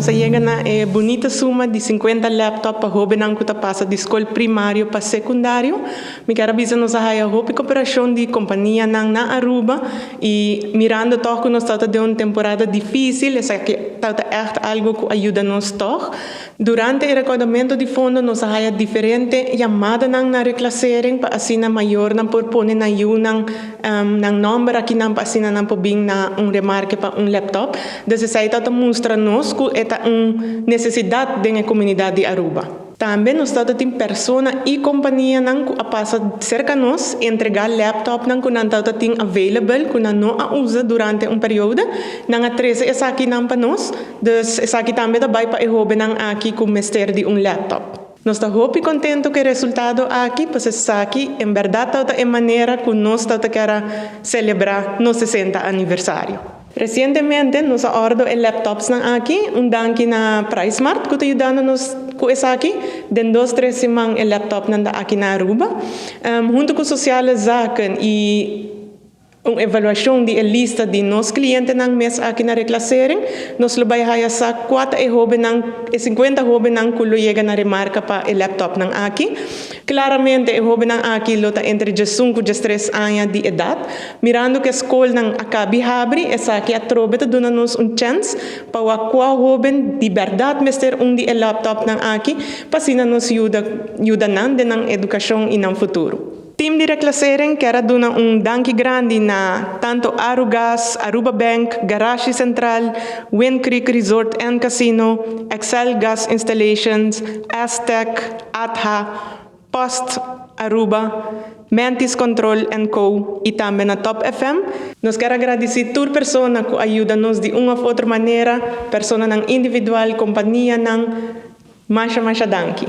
Nos a yega na e bunita suma di 50 laptop pa hobennan cu ta pasa di scol primario pa secundario. Mi kier a bisa nos a haya hopi cooperacion di companianan na Aruba y mirando toch cu nos ta den un temporada dificil, esaki ta echt algo cu a yuda nos toch. Durante e recaudamento di fondo nos a haya diferente yamadanan na reclassering pa asina mayornan por pone nan yiunan nan nomber akinan pa asina nan por bin na un remarke pa un laptop. Dus esey ta mustra nos cu e ta un necesidad den e comunidad di Aruba. Tambe nos ta tin persona y companianan cu a pasa cerca nos entrega laptopnan cu nan ta tin available cu nan no a usa durante un periodo. Nan a trece esakinan pa nos. Dus esaki tambe ta bay pa e hobennan aki cu mester di un laptop. Nos ta hopi contento cu e resultado aki, pues esaki en berdad ta e manera cu nos ta kier celebra nos 60 aniversario. Recientemente nos a order e laptops nan aki, un danki na PriceMart cu ta yudando nos cu esaki, den 2, 3 siman e laptop nan ta aki na Aruba. Hunto cu Sociale Zaken y un evaluacion di lista di nos clientenan mes aki na reclassering, nos lo bay haya sa cua ta e hobennan, e 50 hobennan cu lo yega na remarca pa e laptop nan aki. Claramente e hobennan aki lo ta entre 15 y 13 aña di edad, mirando cu scolnan a caba di habri, esaki atrobe ta duna nos un chance pa cua hoben di berdad mester un di e laptop nan aki, pa asina nos yuda yuda nan den nan educacion y nan futuro. Team di Reclassering kier duna un danki grandi na tanto Arugas, Aruba Bank, Garage Central, Wind Creek Resort and Casino, Excel Gas Installations, Aztec, ATHA, Post Aruba, Mantis Control Co. Y tambe na Top FM. Nos kier gradici tur persona cu a yuda nos di un of otro manera, personanan individual, companianan, masha masha danki.